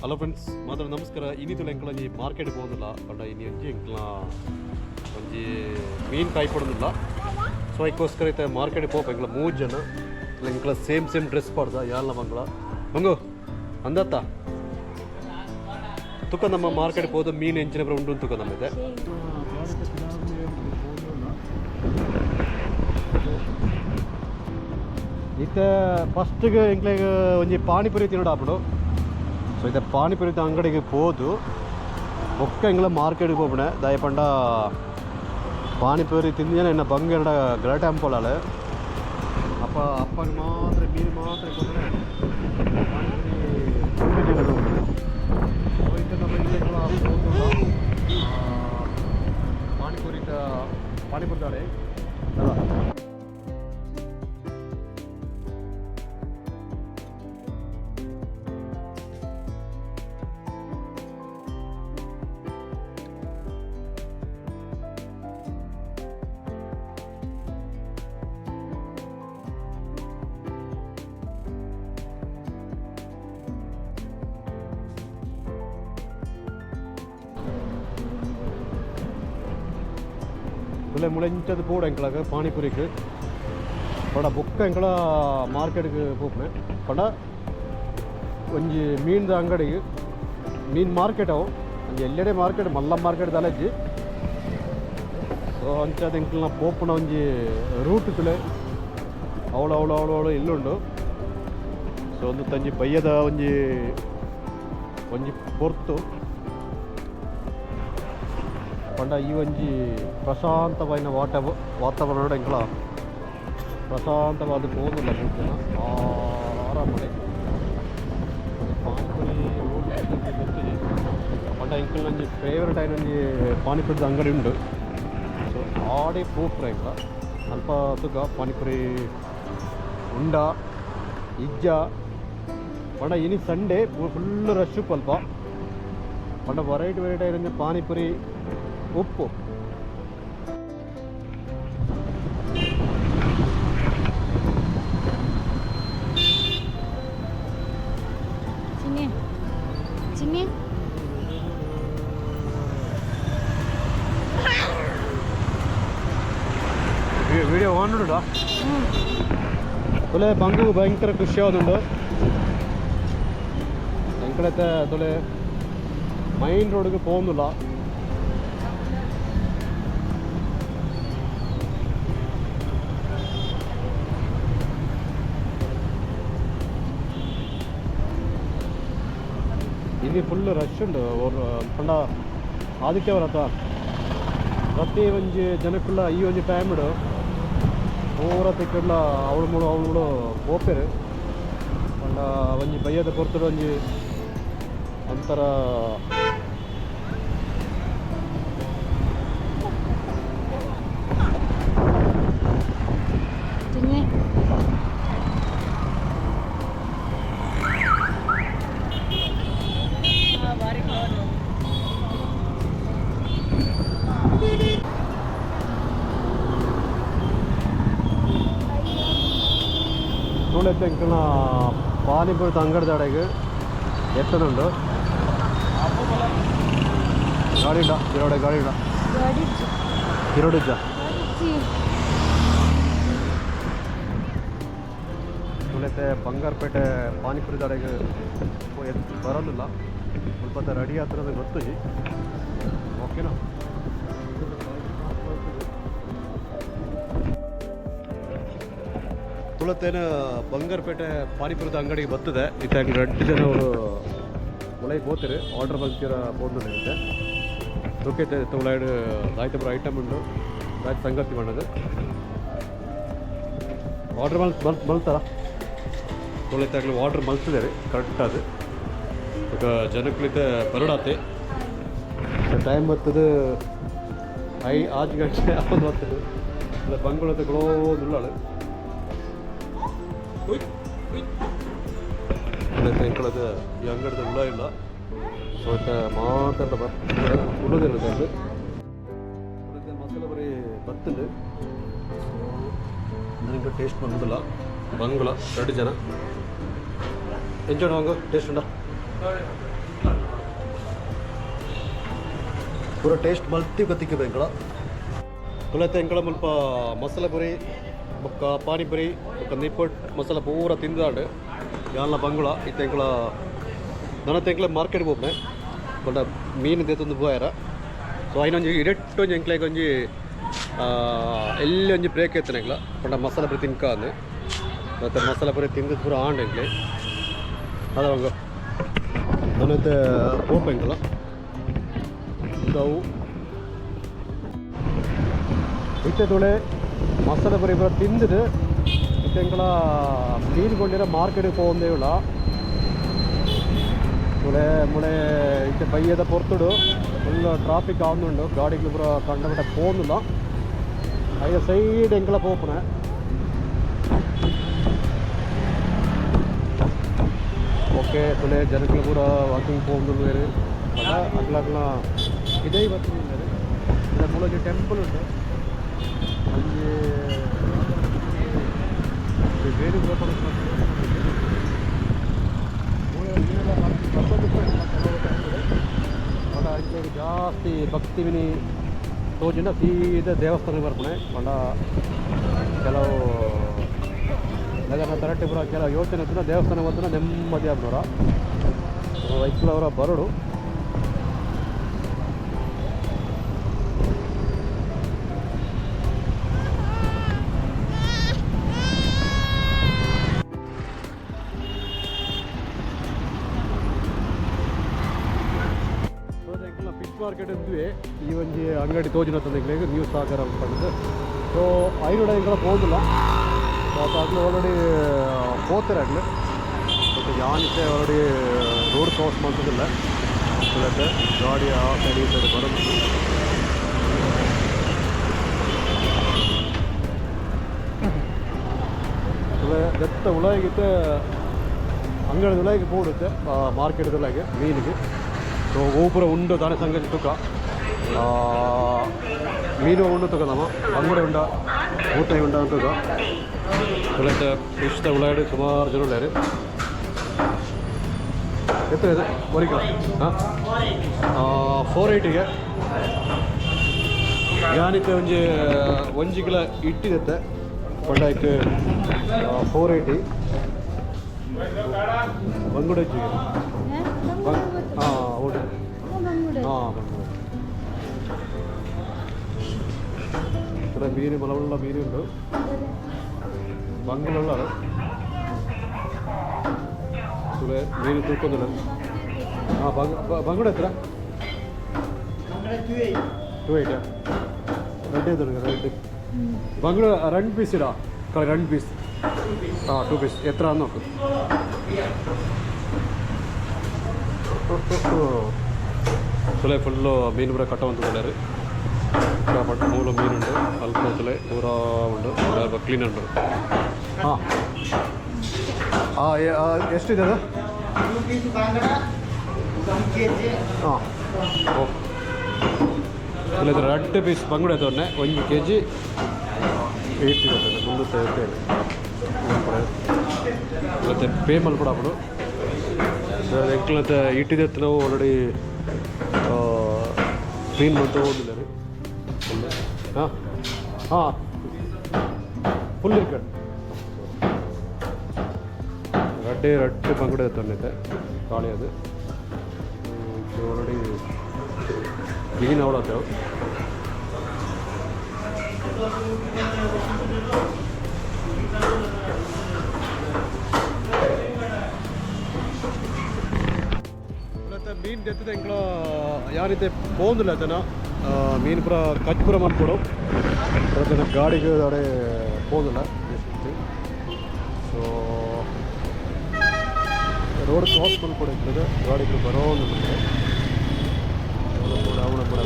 Hello friends, ಮಾತ್ರ ನಮಸ್ಕಾರ. ಇನ್ನಿತುಲ ಎಂಕಲ ಒಂಜಿ ಮಾರ್ಕೆಟ್ ಪೋಂದುಲ್ಲ ಪಂಡ ಇನಿ ಒಂಜಿ ಎಂಕಲ ಒಂಜಿ ಮೀನ್ ಕಾಯಿ ಪಡೊಂದುಲ್ಲ. ಸೊ ಐಕ್ಕೋಸ್ಕರ ಇತ್ತೆ ಮಾರ್ಕೆಟ್ ಪೋಪ. ಎಂಕಲ ಮೂರು ಜನ ಎಂಕಲ ಸೇಮ್ ಸೇಮ್ ಡ್ರೆಸ್ ಪಾಡ್ದ ಯಾಲ್ನ ಬಂಗ್ಲ ಬಂಗು ಅಂದತ್ತ ತುಕ ನಮ್ಮ ಮಾರ್ಕೆಟ್ ಪೋದು ಮೀನು ಎಂಚಿನ ಪೂರ ಉಂಡು ತುಕ ನಮ್ಮ ಇದೆ. ಇತ್ತೆ ಫಸ್ಟ್ಗೆ ಎಂಕ್ಲೆಗ್ ಒಂಜಿ ಪಾನಿಪುರಿ ತಿನ್ನೋಡು ಆಪುಂಡು. ಸೊ ಇತ್ತೆ ಪಾನಿಪುರಿ ಅಂಗಡಿಗೆ ಪೋದು ಬೊಕ್ಕ ಎಂಗ್ಲ ಮಾರ್ಕೆಟ್ಗೆ ಪೋಪುಣೆ. ದಾಯೆ ಪಂಡ ಪಾನಿಪುರಿ ತಿಂದಿನ ಎನ್ನ ಬಂಗ ಎನ್ನಡ ಗಲಾಟೆ ಅಂಪೊಲಾಳೆ. ಅಪ್ಪ ಅಪ್ಪಗೆ ಮಾತ್ರ ಮೀನು ಮಾತ್ರ ಕೊಟ್ಟರೆ ಪಾನಿಪುರಿ ತಿಂದು. ಸೊ ಇತ್ತೆ ನಮ್ಮ ಇಲ್ಲಿ ಪಾನಿಪುರಿ ಪಾನಿಪುರಿ ದಾಡೆ ಅಲ್ಲ. ತುಲೆ ಮುಳೆಂಚದ ಪೋಡು ಎಂಕಲಾಗ ಪಾನಿಪುರಿക്ക് ಪಡ ಬೊಕ್ಕ ಎಂಕಲ ಮಾರ್ಕೆಟ್ಗೆ ಪೋಪುನೆ. ಪಂಡ ಒಂಜಿ ಮೀನ್ದ ಅಂಗಡಿಗೆ, ಮೀನ್ ಮಾರ್ಕೆಟ್ ಅವು ಒಂಜಿ ಎಲ್ಲೆಡೆ ಮಾರ್ಕೆಟ್, ಮಲ್ಲ ಮಾರ್ಕೆಟ್ ದಾಲಜ್ಜಿ. ಸೊ ಅಂಚಾದ ಎಂಕಲ್ನ ಪೋಪುನ ಒಂಜಿ ರೂಟ್ ತುಲೆ ಅವಳು ಅವಳು ಅವಳು ಅವಳು ಇಲ್ಲುಂಡು. ಸೊ ಒಂದು ತಂಜಿ ಬಯ್ಯದ ಒಂಜಿ ಒಂಜಿ ಪೊರ್ತು. ಪಂಡ ಈ ಒಂಜಿ ಪ್ರಶಾಂತವಾಯಿನ ವಾತಾವರಣ ಎಂಕಲ ಪ್ರಶಾಂತವಾದ ಪೋದುಲ್ಲ ಮೂರು ಜನ ಆರಾಮಡೆ. ಪಾನಿಪುರಿ ಗೊತ್ತಿದೆ. ಪಂಡ ಎಂಕಲ್ನ ಒಂಜಿ ಫೇವರೇಟ್ ಆಯಿನ ಒಂಜಿ ಪಾನಿಪುರಿದ ಅಂಗಡಿ ಉಂಡು. ಸೊ ಆಡೆ ಪೋಪುರ ಎಂಕಲ ಅಲ್ಪ ತುಕ ಪಾನಿಪುರಿ ಉಂಡ ಇಜ್ಜ. ಪಂಡ ಇನಿ ಸಂಡೇ, ಫುಲ್ ರಶ್ ಅಲ್ಪ. ಪಂಡ ವೆರೈಟಿ ವೆರೈಟಿ ಆಯಿನ ಪಾನಿಪುರಿ ಉಪ್ಪು. ಚಿನ್ನಿ ಚಿನ್ನಿ. ವಿಡಿಯೋ ಆನ್ ಉಂಟಾ? ತೊಲೆ ಬಂಗು ಭಯಂಕರ ಖುಷಿ ಆದುಂಡು. ಎಂಕಲത്തെ ತೊಲೆ ಮೈನ್ ರೋಡ್ಗೆ ಪೋಂದುಲ್ಲ. ಇಲ್ಲಿ ಫುಲ್ ರಶ್ ಉಂಡು. ಪಂಡ ಆದಿತ್ಯವಾರ ಅತ್ತ, ಪ್ರತಿ ಒಂಜಿ ಜನಕ್ಕುಲ್ಲ ಈ ಒಂಜಿ ಟೈಮ್ಡ್ ಪೂರ ತಿಕ್ಕಡ್ಲ ಅವಳು ಮುಳು ಅವಳು ಮುಳು ಪೋಪೆರು. ಪಂಡ ಒಂಜಿ ಬಯ್ಯದ ಪೊರ್ತುಡು ಒಂಜಿ ಒಂಥರ. ಚಿನ್ನಿ. ತೂಲೆತ್ತೆ ಎಂಕಲ್ನ ಪಾನಿಪುರಿ ಅಂಗಡಿ ಎತ್ತದುಂಡು. ಗಾಡಿ ಉಂಡ ಗಿರೋಡೆ ಗಾಡಿ ಉಂಡ. ಗಾಡಿ. ಗಿರೋಡಿಜ್ಜ. ಗಾಡಿ. ತೂಲೆತ್ತೆ ಬಂಗಾರಪೇಟೆ ಪಾನಿಪುರಿ ದಾಡೆಗೆ ಬರೋದಿಲ್ಲ. ಸ್ವಲ್ಪ ರೆಡಿ ಆತರದ ಗೊತ್ತುಜಿ. ಓಕೆನಾ? ತುಳತೇನ ಬಂಗಾರಪೇಟೆ ಪಾನಿಪುರದ ಅಂಗಡಿಗೆ ಬರ್ತದೆ. ಇತ್ತೆ ಅಂಗಡಿ ರಡ್ಡು ಜನ ಅವರು ಒಳಗೆ ಪೋತಾರೆ, ಆರ್ಡರ್ ಮಲ್ತೀರ ಪೋಂದು. ಓಕೆ, ತುಳಾಯ್ಡು ದಾಯ್ತ ಪೂರ ಐಟಮ್ ಉಂಡು, ದಾಯ್ತ ಸಂಗತಿ ಮಾಡೋದು. ಆರ್ಡರ್ ಮಲ್ ಮಲ್ ಮಲ್ತಾರ. ತುಳಿತಾಗಲಿ ಆರ್ಡರ್ ಮಲ್ತಿದ್ದಾರೆ ಕರೆಕ್ಟ್ ಅದು. ಈಗ ಜನಕ್ಕಳಿತ ಬರಡಾತೆ. ಟೈಮ್ ಬರ್ತದೆ 5 ಗಂಟೆ ಅವನು ಬರ್ತದೆ. ಇಲ್ಲ ಬಂಗುಳತೆ ಕ್ಲೋಸ್ ಉಳ್ಳಾಳು. ಎಂಕಳದ ಈ ಅಂಗಡಿದ ಉಳ ಇಲ್ಲ. ಸೊ ಇತ್ತ ಮಾತಾಡ ಉಳ್ಳದಿಲ್ಲ. ಮಸಾಲೆ ಬರೀ ಬರ್ತದೆ. ನನಗೆ ಟೇಸ್ಟ್ ಬಂದಿಲ್ಲ. ಬಂಗುಳ ಎರಡು ಜನ ಎಂಜಾಯ್ ವಾಂಗ ಟೇಸ್ಟ್ ಉಂಟಾ? ಪೂರ ಟೇಸ್ಟ್ ಮಲ್ತಿ ಗತಿಕ್ಕೆ ಎಂಕಳ ತುಳತೆ ಎಂಕಳ ಮುಲ್ಪ ಮಸಾಲೆ ಪುರಿ ಬೊಕ್ಕ ಪಾನಿಪುರಿ ಬೊಕ್ಕ ನಿಪ್ಪಟ್ ಮಸಾಲೆ ಪೂರ ತಿಂದಾಂಡ್. ಯಾನ್ಲ ಬಂಗುಳ ಇತ್ತೆ ಎಂಕಳ ನನ ಎಂಕಳ ಮಾರ್ಕೆಟ್ ಪೋಪುನೆ ಬೊಂಡ ಮೀನು ದೇತೊಂದು ಪೋಯರ. ಸೊ ಐನೊಂಜಿ ಇಡೆಟ್ಟೊಂಜಿ ಎಂಕ್ಲೆಗ್ ಒಂಜಿ ಎಲ್ಲಿ ಒಂಜಿ ಬ್ರೇಕ್ ಇತ್ತನೆ ಎಂಕ್ಲ ಪಂಡ ಮಸಾಲೆ ಪುರಿ ತಿನ್ಕ ಅಂದ್. ಮತ್ತು ಮಸಾಲೆ ಪುರಿ ತಿಂದು ಪೂರ ಆಂಡ್ ಎಂಕ್ಲೆ ಅದ ನನತ್ತೆ ಪೋಪ ಎಂಕಲ ಅವು ಇತ್ತೆ ತುಳೆ ಮಸಾಲೆ ಪುರಿ ಪೂರ ತಿಂದಿದ್ದು ಇತ್ತೆ ಎಂಕಲ ಮೀನು ಕೊಂಡಿರೋ ಮಾರ್ಕೆಟಿಗೆ ಪೋವಂದೇ ಇಲ್ಲ. ತುಳೆ ಮುಳೆ ಇತ್ತೆ ಬಯ್ಯದ ಪೊರ್ತುಡು ಫುಲ್ ಟ್ರಾಫಿಕ್ ಆವೊಂದುಂಡು, ಗಾಡಿಗಳು ಪೂರ ಕಂಡಪಟ್ಟೆ ಪೋಂದಿಲ್ಲ. ಐದ ಸೈಡ್ ಎಂಕಲ ಪೋಪುನೆ. ಓಕೆ, ತುಳೆ ಜನಗಳು ಪೂರ ವಾಕಿಂಗ್ ಪೋವೊಂದುಲ್ಲೆರ್. ಅಗ್ಲಗ್ಲ ಇದೇ ಬತ್ತುಂಡು. ಮೂಲೊಂಜಿ ಟೆಂಪಲ್ ಉಂಡು ಒಂಜಿ ಶ್ರೀ ವೇಣುಗೋಪಾಲ ಸ್ವಾಮಿ. ಪಂಡ ಅಂಚೆಗ್ ಜಾಸ್ತಿ ಭಕ್ತಿ ಮಿನಿ ತೋಜಿಂಡ ಸೀದಾ ದೇವಸ್ಥಾನಕ್ಕೆ ಬರ್ಪುನೆ. ಪಂಡ ಕೆಲವು ನಗರ ತರಟೆ ಪೂರ ಕೆಲವು ಯೋಚನೆ ಇತ್ತಿನ ದೇವಸ್ಥಾನ ಬತ್ತಿನ ನೆಮ್ಮದಿ ಆಪುನರ. ಐಕ್ಲವರ ಬರಡು. ಫಿಶ್ ಮಾರ್ಕೆಟ್ ಇದ್ವಿ. ಈ ಒಂಜಿ ಅಂಗಡಿ ತೋಜಿನ ತಂದೆಗಳಿಗೆ ನ್ಯೂಸ್ ಸಾಗರ ಪಂಡ್ದ್. ಸೊ ಐನೋಡ ಎಂಕಲ ಪೋದಿಲ್ಲ, ಅಗ್ಲು ಆಲ್ರೆಡಿ ಪೋತಾರೆ ಅಗ್ಲು. ಬಟ್ ಯಾನಿತ್ತೆ ಆಲ್ರೆಡಿ ರೋಡ್ ಕ್ರಾಸ್ ಮಾಡ್ತದಿಲ್ಲ. ಮತ್ತೆ ಗಾಡಿ ಆ ಸೈಡ್ ಈ ಸೈಡ್ ಬರೋದು. ದತ್ತ ಉಳಾಗಿತ್ತೆ ಅಂಗಡಿ ಉಳಾಗಿ ಪೋಡುತ್ತೆ ಮಾರ್ಕೆಟ್ ಉಳಾಗಿ ಮೀನಿಗೆ. ಸೊ ಗೋಪುರ ಉಂಡು ದಾನೆ ಸಂಗತಿ ತುಕ ಮೀನು ಉಂಡು ತುಕ ನಮ್ಮ ಬಂಗುಡೆ ಉಂಡ ಊಟ ಉಂಡ ತುಕ. ಉಳೈತೆ ಫಿಶ್ದ ಉಳಾಡಿ ಸುಮಾರು ಜನ ಉಳ್ಳಾರು. ಎತ್ತರ ಇದು ಒರಿಕ ಹಾಂ 480ಗೆ. ಯಾನಿತ್ತೆ ಒಂಜಿ ಒಂಜಿ ಕಿಲೋ ಇಟ್ಟಿದತ್ತೆ ಪಂಡಾಯ್ಕ್ 480. ಬಂಗುಡೆ ಹಾಂ ಹೌದು. ಹಾಂ, ಬಂಗುಡೆ. ഇവിടെ മീൻ മലവുള്ള മീനുണ്ട്, ಬಂಗುಳುള്ളാണ്. ഇവിടെ മീൻ തൂക്കുന്നുണ്ട്. ആ ಬಂಗುಡೆ എത്ര? 280. റെഡ് ചെയ്തെടുക്കാം. റെഡ് ಬಂಗುಡೆ രണ്ട് പീസ് ഇടാ. രണ്ട് പീസ്. ആ 2 പീസ് എത്ര നോക്ക്. ತುಲೆ ಫುಲ್ಲು ಮೀನು ಪೂರ ಕಟ್ಟವಂತದಲ್ಲಾರು. ಮೂಲ ಮೀನುಂಡು ಅಲ್ಪ ತುಲೆ ಪೂರ ಉಂಡು. ಕ್ಲೀನ್ ಉಂಡು. ಹಾಂ ಹಾಂ ಎಷ್ಟಿದೆ ಅದು? 2 piece Bangda 1 KG. ಹಾಂ, ಓಕೆ. ಇಲ್ಲ, ರಡ್ಡು ಪೀಸ್ ಬಂಗುಡೆ ತೋರ್ನೆ 1 ಕೆಜಿ 80 ಬರ್ತದೆ. 350. ಮತ್ತು ಪೇ ಮಲ್ಪಡ ಅప్పుడు ಎಂಕ್ಲಂತ ಇಟ್ಟಿದೆ. ನಾವು ಆಲ್ರೆಡಿ ಕ್ಲೀನ್ ಮಾಡ್ತಾ ಹೋಗಿಲ್ಲ ರೀ. ಹಾಂ ಹಾಂ ಫುಲ್ ಇರ್ಕಡೆ ರಡ್ಡೆ ರಡ್ಡು ಬಂಗುಡೆ ತೋರ್ನೈತೆ ಖಾಲಿ. ಅದು ಆಲ್ರೆಡಿ ಕ್ಲೀನ್ ಅವಳತ್ತೇವೆ. ಮತ್ತೆ ಮೀನು ದೆತ್ತದ ಎಂಕ್ಲ ಯಾವ ರೀತಿ ಪೋಂದಿಲ್ಲ ಆತನ ಮೀನು ಪೂರ ಕಚ್ ಪೂರ ಮಲ್ಪೊಡು. ಗಾಡಿಗೆ ಅಡೆ ಪೋಂದಿಲ್ಲ. ಸೊ ರೋಡ್ ಕ್ರಾಸ್ ಮಲ್ಪೊಡು ಇರ್ತದೆ, ಗಾಡಿಗೆ ಬರೋದು ಅವನ ಅವನ ಕೂಡ.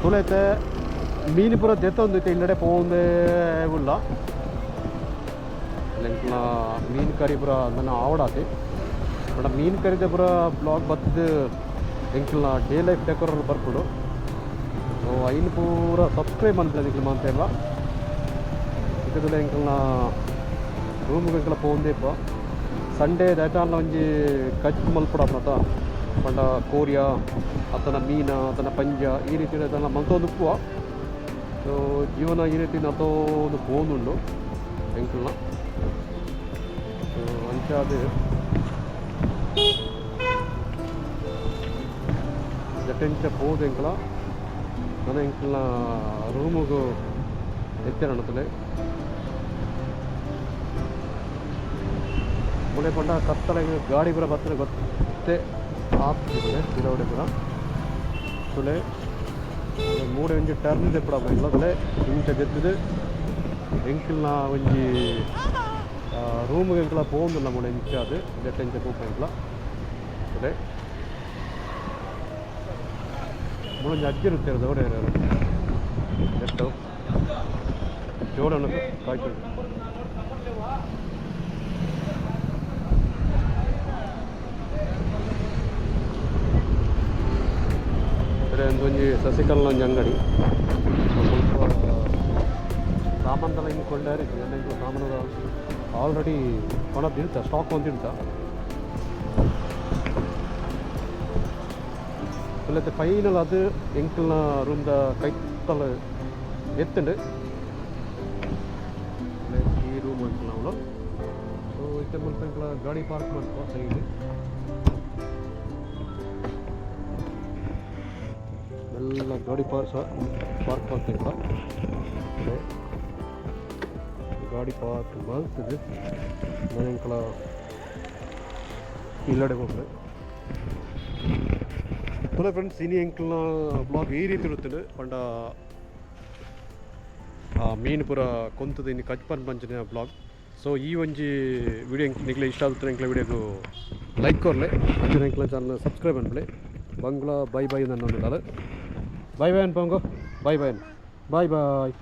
ತುಳೈತೆ ಮೀನು ಪೂರ ದೆತ್ತೊಂದು ಇಲ್ಲಡೆ ಪೋಂದೇ ಉಲ್ಲ. ಎಂಕ್ಲ ಮೀನು ಕರಿ ಪೂರ ನನ್ನ ಆವಡಾತೆ. ಬಟ್ ಮೀನು ಕರಿದ ಪೂರ ಬ್ಲಾಗ್ ಬತ್ತದು ಎಂಕ್ಲ ಡೇ ಲೈಫ್ ಡೆಕೋರ್ ಬರ್ಪುಡು. ಸೊ ಐನ್ ಪೂರ ಸಬ್ಸ್ಕ್ರೈಬ್ ಮನ್ಪುಲೆ ನಿಕ್ಲು ಮಾಂತೆರ್ಲ. ಇತ್ತುಲ ಎಂಕ್ಲ್ನ ರೂಮ್ಗೆ ಎಂಕ್ಲ ಪೋಂದೇಪ. ಸಂಡೇ ದಯತಾನ್ಲ ಒಂಜಿ ಕಜ್ಜು ಮಲ್ಪುಡಾಪುನತ ಪಂಡ ಕೋರಿಯಾ ಅತ್ತನ ಮೀನ ಅತ್ತನ ಪಂಜ ಈ ರೀತಿ ದಯತಾನ ಮಲ್ತೊಂದುಪ್ಪುವ. ಸೊ ಜೀವನ ಈ ರೀತಿ ನತೊಂದು ಪೋಂದುಂಡು ಎಂಕ್ಲ್ನ. ಸೊ ಅಂಚಾದ್ ಜಟೆಂಚ ಪೋದು ಎಂಕ್ಲ ನನ ಎಂಕ್ಲ್ನ ರೂಮುಗು ಎತ್ತೆರಣತಲೆ. ಮುಳೆ ಪಂಡ ಕತ್ತಲೆ ಗಾಡಿ ಪೂರ ಬತ್ತಲೆ ಗೊತ್ತೇ ಆಪುಜಿ ಪಿರವುಡೆ ಪೂರ. ತುಲೆ ಮೂಡೆ ಒಂಜಿ ಟರ್ನ್ ದೆಪ್ಪುಡಾಪುನ ಎಂಕ್ಲ. ತುಲೆ ಇಂಚ ಜೆತ್ತುದು ಎಂಕ್ಲ್ನ ಒಂಜಿ ರೂಮ್ಗೆ ಎಂಕ್ಲ ಪೋವೊಂದುಲ್ಲ ಮೂಡೆ ಇಂಚಾದ್ ಜೆಟ್ಟೆಂಚ ಪೋಪ ಎಂಕ್ಲ. ತುಲೆ ಮೂಲೊಂಜಿ ಅಜ್ಜೆರ್ ಇತ್ತೆರ್ ದೌಡೆ ಜೆಟ್ಟು ಜೋಡಣకు ಕಾಯ್ತುಂಡು. ಒಂಜಿ ಸಸಿಕಲ್ನ ಒಂಜಿ ಅಂಗಡಿ. ಸ್ವಲ್ಪ ಸಾಮಾನ್ದೆಲ್ಲ ಹಿಂಗೆ ಕೊಂಡಾರೆ ಎಂಕ್ಲ ಸಾಮಾನುದ ಆಲ್ರೆಡಿ ಕೊನದಿಲ್ತ ಸ್ಟಾಕ್ ಒಂದಿಲ್ತ. ಇಲ್ಲತ್ತೆ ಫೈನಲ್ ಅದು ಎಂಕ್ಲ್ನ ರೂಮ್ದ ಕೈತಲ್ ಎತ್ತುಂಡು. ಈ ರೂಮ್ ಎಂಕ್ಲ್ನ ಅವ್ಲು. ಸೊ ಇತ್ತೆ ಮುಲ್ಪ ಎಂಕ್ಲ ಗಾಡಿ ಪಾರ್ಕ್ ಮನ್ಪುವ ಸೈಡ್. ಎಲ್ಲ ಗಾಡಿ ಪಾರ್ಕ್ ಪಾರ್ಕ್ ಮಲ್ತ ಎಂಕ್ಲ. ಗಾಡಿ ಪಾರ್ಕ್ ಮಲ್ತುದು ನನ ಎಂಕ್ಲ ಇಲ್ಲಡೆ ಪೋಪುಂಡು. ತುಲೆ ಫ್ರೆಂಡ್ಸ್, ಇನಿ ಎಂಕ್ಲ್ನ ಬ್ಲಾಗ್ ಈ ರೀತಿ ಇರುತ್ತುಂಡು. ಪಂಡ ಮೀನು ಪೂರ ಕೊಂತುದು ಇನಿ ಕಜ್ಪನ್ ಪಂಚಿನ ಬ್ಲಾಗ್. ಸೊ ಈ ಒಂಜಿ ವಿಡಿಯೋ ನಿಕ್ಲೆ ಇಷ್ಟ ಆಗುತ್ತೆ ಎಂಕ್ಲ ವಿಡಿಯೋಗು ಲೈಕ್ ಕೊರ್ಲೆ, ಅಂಚನೆ ಎಂಕ್ಲ ಚಾನಲ್ ಸಬ್ಸ್ಕ್ರೈಬ್ ಅನ್ಪಲೆ. ಬಂಗ್ಲಾ ಬೈ ಬೈ ನನ್ನೊಂದು ಬಾಯ್ ಬಾಯ್ ಅನ್ಪಂಗೋ. Bye bye bye boy.